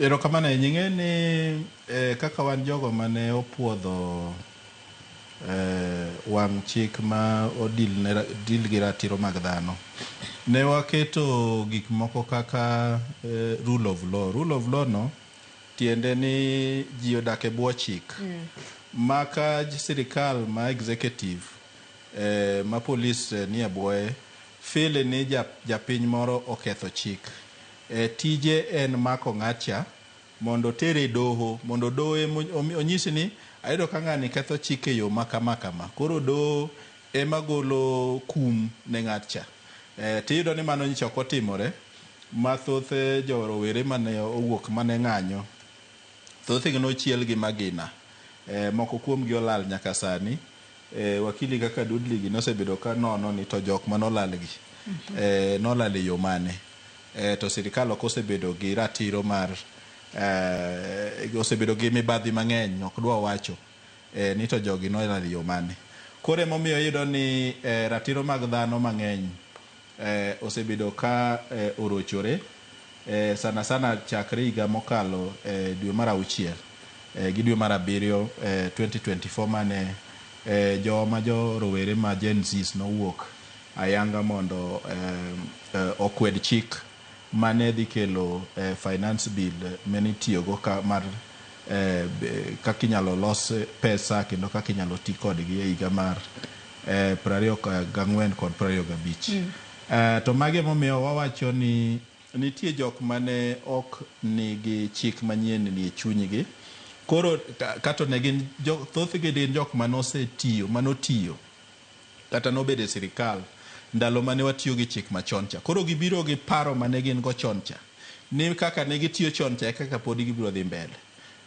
Erokamano ahinya. Ing'e ni kaka wan jogo mane opuodho wang' chik ma odil ne deal gi ratiro mag dhano, ne waketo gik moko kaka rule of law. Rule of law no tiende ni ji odak e bwo chik. Ma ka sirikal ma executive ma polis nie bwoye feel ni japiny moro oketho chik, tije en mako ng'atcha mondo otere e doho, mondo doho onyisi ni ayudo ka ng'ani ketho chik e yo ma kama kama. Koro doho ema golo kum ne ng'atcha. Tiyudo ni mano nyocha ok otimore ma thoth jo rowere mane owuok mane ng'anyo, thothgi nochiel gi magina. Moko kuomgi olal nyaka sani. Wakili kaka Dudley gi nosebedo ka nono ni to jok manolal gi nolal e yo mane. To sirikal ok osebedo gi ratiro mar osebedo gi mibadhi mang'eny, ok dwa wacho ni to jogi nolal e yo mane. Koro emomiyo iyudo ni ratiro mag dhano mang'eny osebedo ka orochore sana sana chakre higa mokalo dwe mar auchiel gi dwe mar abiriyo 2024 mane joma jo rowere ma Gen Zs nowuok ayanga mondo okwed chik mane dhi kelo finance bill mane itiyogo ka mar kaka inyalo los pesa kendo kaka inyalo ti kodgi e higa mar 24 kod 25. To magi emomiyo wawacho ni nitie jok mane ok nigi chik manyien ni e chunygi. Koro kato ne gin thothgi gin jok manosetiyo, manotiyo kata nobedo e sirikal ndalo mane watiyo gi chik machon cha. Koro gibiro gi paro mane gin go chon cha. Ni kaka ne gitiyo chon cha e kaka pod gibiro dhi mbele.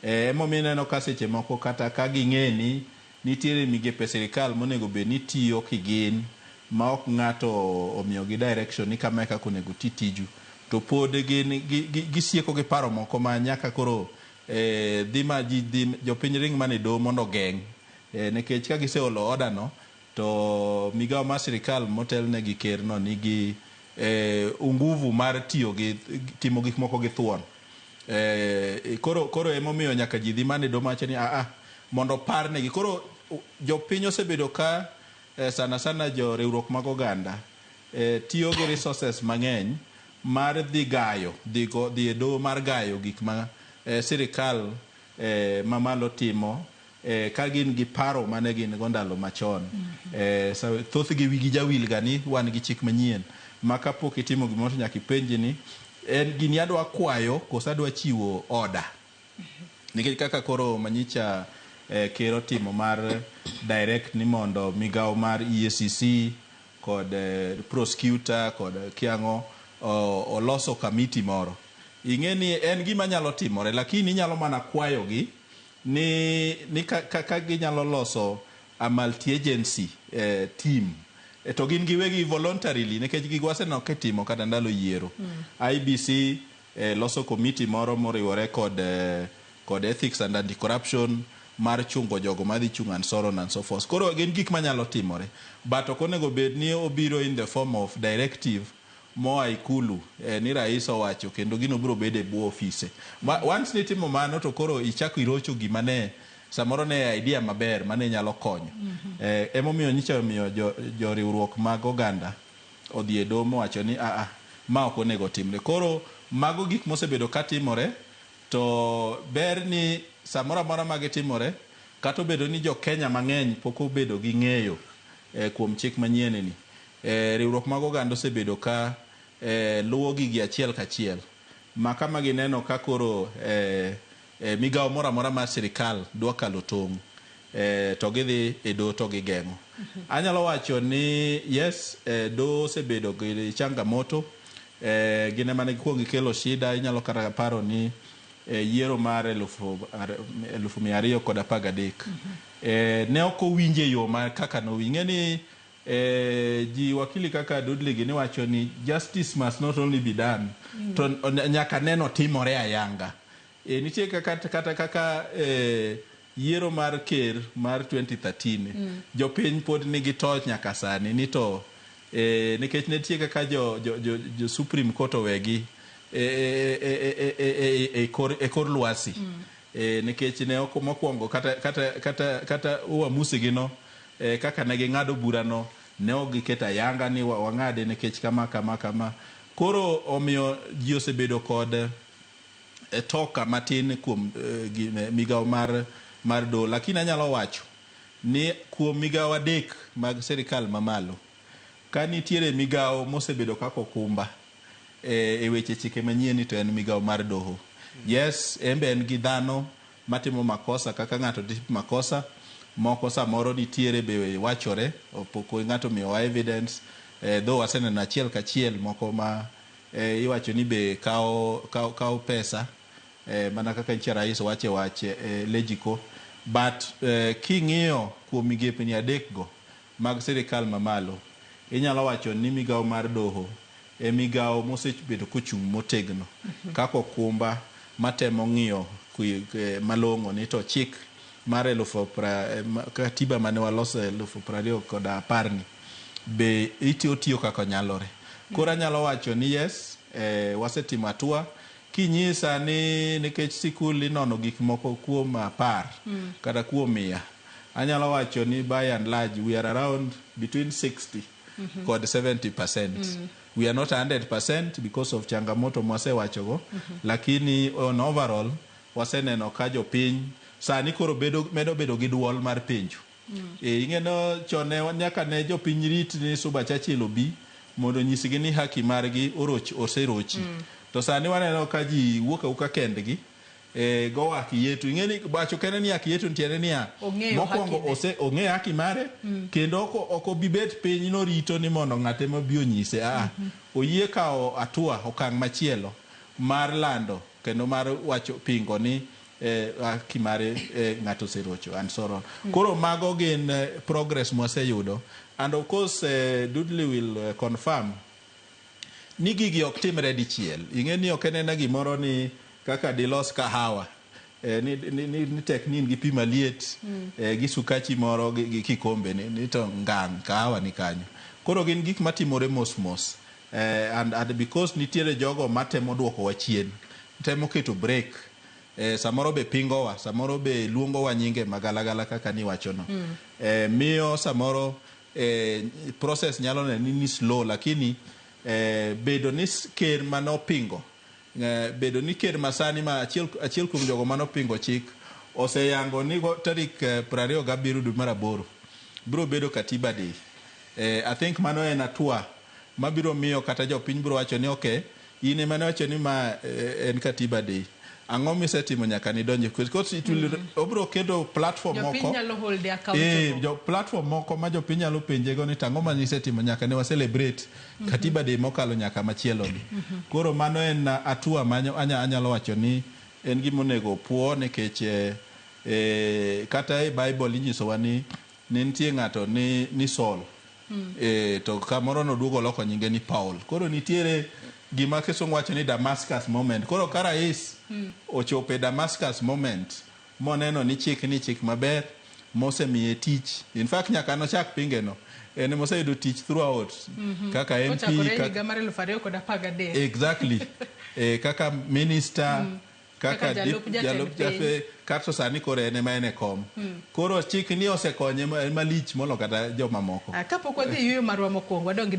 Emomiyo ineno ka seche moko kata ka ging'e ni nitiere migepe e sirikal monego bed ni tiyo kigin ma ok ng'ato omiyogi direction ni kama e kaka onego uti tiju, to pod gin gisieko gi paro moko ma nyaka koro dhi ma ji dhi jopiny ring mana e doho mondo ogeng'. Nikech ka giseolo order no to migawo mar sirikal motelne gi ker no nigi nguvu mar tiyo gi timo gik moko gi thuon. Koro emomiyo nyaka ji dhi mana e doho mawacho ni aa mondo oparnegi. Koro jopiny osebedo ka sana sana jo riwruok mag oganda tiyo gi resources mang'eny mar dhi gayo dhi e doho mar gayo gik ma sirikal mamalo timo ka gin gi paro mane gin go ndalo machon. Thothgi wigi jawil ga ni wan gi chik manyien ma kapok itimo gimoro to nyaka ipenji ni en gini adwa kwayo koso adwa chiwo order. Nikech kaka koro manyicha ker otimo mar direct ni mondo migawo mar EACC kod prosecutor kod kiang'o oloso committee moro. Ing'e ni en gima nyalo timore, lakini inyalo mana kwayogi ni ka ginyalo loso a multi agency team to gin giwegi voluntarily, nikech gigo waseneno kitimo kata ndalo yiero. IEBC loso committee moro moriwore kod ethics and anti corruption mar chungo jogo madhi chung' and so on and so forth. Koro gin gik manyalo timore, but ok onego bed ni obiro in the form of directive moa ikulu ni rais owacho kendo gino biro bedo e bwo ofise. Once nitimo mano to koro ichako irocho gima ne samoro ne idea maber mane nyalo konyo. Emomiyo nyicha omiyo jo riwruok mag oganda odhi e doho mowacho ni aa ma ok onego timre. Koro mago gik mosebedo katimore, to ber ni samoro amora ma gitimore, kata obedo ni jo Kenya mang'eny pok obedo gi ng'eyo kuom chik manyien ni, riwruok mag oganda osebedo ka luwo gigi achiel kachiel ma kama gineno ka koro migawo moro amora mar sirikal dwa kalo tong', to gidhi e doho to gigeng'o. Anyalo wacho ni yes, doho osebedo gi changamoto. Gin ema ne gikuongo gikelo shida. Inyalo kata paro ni yiero mar 2013 ne ok owinj e yo ma kaka nowinj. Ing'e ni ji wakili kaka Dudley gi niwacho ni justice must not only be done, to nyaka neno timore ayanga. Nitie kaka kata kaka yiero mar ker mar 2013 jopiny pod nigi toch nyaka sani ni to nikech nitie kaka jo Supreme Court owegi. e kor lwasi. Nikech ne ok mokwongo kata uamuzi gi no, kaka ne ging'ado burano, ne ok giketo ayanga ni wang'ade nikech kama kama kama. Koro omiyo ji osebedo kod toka matin kuom migawo mar doho. Lakini anyalo wacho ni kuom migawo 3 mag sirikal mamalo, ka nitiere migawo mosebedo kaka okumba e weche chike manyien, to en migawo mar doho. Yes, en be en gi dhano matimo makosa kaka ng'ato timo makosa moko, samoro nitiere be wachore pok ng'ato miyowa evidence, though waseneno achiel kachiel moko ma iwacho ni be kawo pesa, mana kaka nyicha rais wache wach Lejiko. But king'iyo kuom migepni 3 go mag sirikal mamalo, inyalo wacho ni migawo mar doho e migawo mosebedo kochung' motegno kaka okumba matemo ng'iyo malong'o ni to chik mar katiba mane waloso 2010 ni be otiyo kaka nyalore. Koro anyalo wacho ni yes, wasetimo hatua. Kinyisa ni nikech sikul inono gik moko kuom 10 kata kuom 100, anyalo wacho ni by and large we are around between 60 kod 70%. We are not 100% because of changamoto mwasewachogo, lakini on overall waseneno ka jopiny sani koro medo bedo gi duol mar penjo. Ing'eno chon ne nyaka ne jopiny rit ni Suba Churchill obi mondo onyisgi ni haki margi oserochi. To sani waneno ka ji wuok awuoka kendgi, go haki yetu. Ing'eni wacho kende ni haki yetu tiende niya, mokwongo ong'eyo haki mare, kendo ok obi bet piny norito ni mondo ng'ate mabi onyise. Oyie kawo hatua, okang' machielo mar lando kendo mar wacho pingo ni haki mare ng'ato oserocho and so on. Koro mago gin progress mwaseyudo, and of course Dudley will confirm ni gigi ok timre dichiel. Ing'e ni ok en gimoro ni kaka dilos kahawa, ni tek ni in gi pi maliet, gi sukachi moro gi kikombe ni to ngang' kahawa ni kanyo. Koro gin gik matimore mos mos, and because nitiere jogo matemo duokowa chien, temo keto break, samoro be pingowa, samoro be luongowa nyinge magalagala kaka niwachono, miyo samoro process nyalo neno ni slow, lakini bedo ni ker manopingo, bedo ni ker masani ma achiel kuom jogo manopingo chik oseyango ni tarik 27 dwe mar 8 biro bedo Katiba Day. I think mano en hatua mabiro miyo kata jopiny biro wacho ni okay, in ema ne wacho ni ma en Katiba Day, ang'o misetimo nyaka nidonje? Because it will obiro keto platform moko jo platform moko ma jopiny nyalo penjego ni tang'o ma nisetimo nyaka ne wa celebrate Katiba Day mokalo nyaka machielo ni. Koro mano en hatua ma anyalo wacho ni en gima onego opuo, nikech kata e Bible inyisowa ni ne nitie ng'ato ni Saul, to kamoro noduogo oloko nyinge ni Paul. Koro nitiere gima kisungu wacho ni Damascus moment. Koro ka rais ochopo e Damascus moment moneno ni chik ni chik maber mosemiye tich, in fact nyaka nochak pinge no, en moseyudo tich throughout kaka MP exactly, kaka minister, kaka jalup kato sani koro en ema en e kom. Koro chik ni osekonye malich molo kata joma moko. Kapok wadhi yueyo marwa mokwongo, wadong' gi